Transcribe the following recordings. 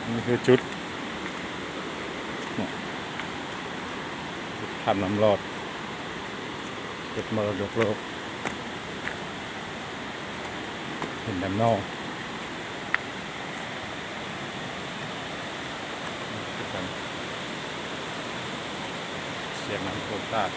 ນີ້ຄືຈຸດ ເນາະ ຖ້ຳນ້ຳລອດ ເຂດມໍລະດົກໂລກ ເຫັນແນມນໍ ສຽງນ້ຳໂຂງຕາດ.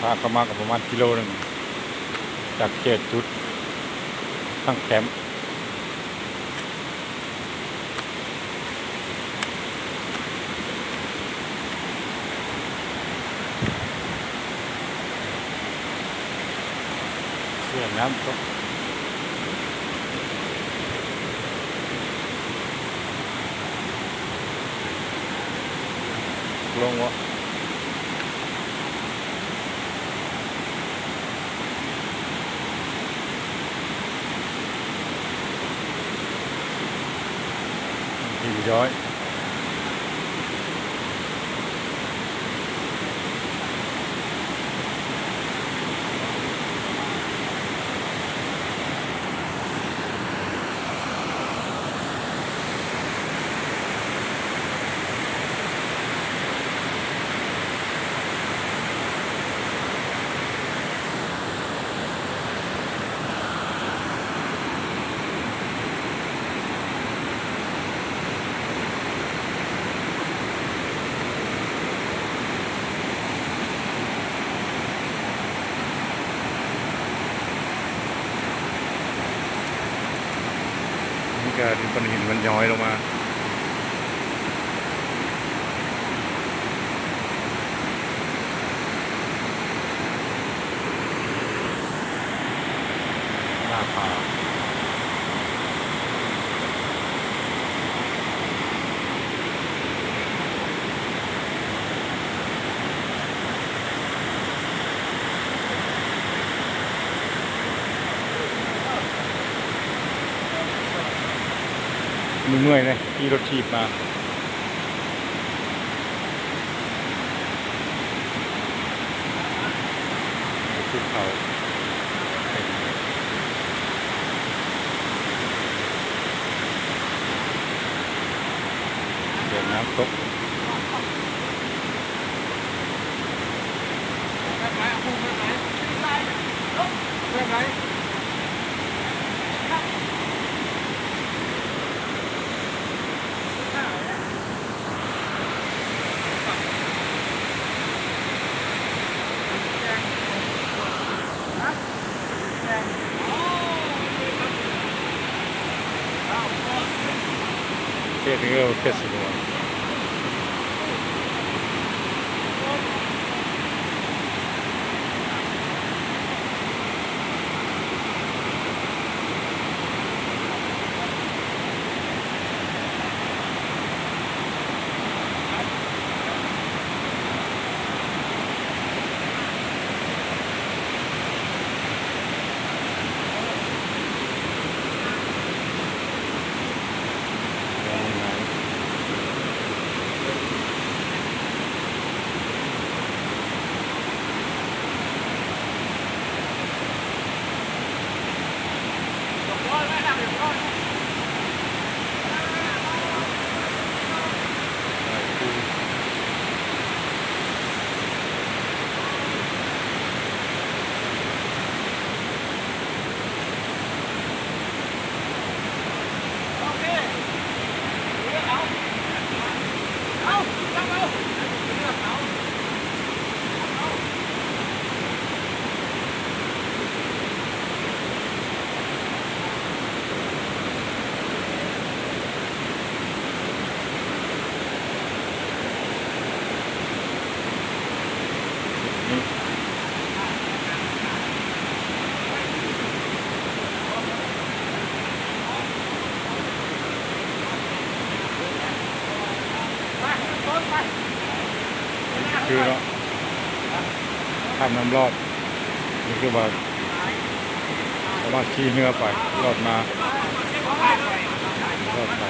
ທາງເຂົ້າມາກໍປະມານກິໂລໜຶ່ງ ຈາກເຂດຈຸດຕັ້ງແຄມ. ສວຍງາມຄັກ ລົງບໍ່? ນີ້ກະເປັນກ້ອນຫີນມັນຍ້ອຍລົງມາ. ໜ້າຜາ ເມື່ອຍໆ ເລີຍ ຂີ່ລົດຖີບມາ. ພູເຂົາ ເປັນ ເປັນນ້ຳຕົກ. ເຂດນີ້ກໍເຂດສະຫງວນ. ຄືເນາະ ຂ້າມນ້ຳລອດ ນີ້ຄືວ່າສາມາດຂີ່ເຮືອໄປ ລອດມາ ລອດໄປ.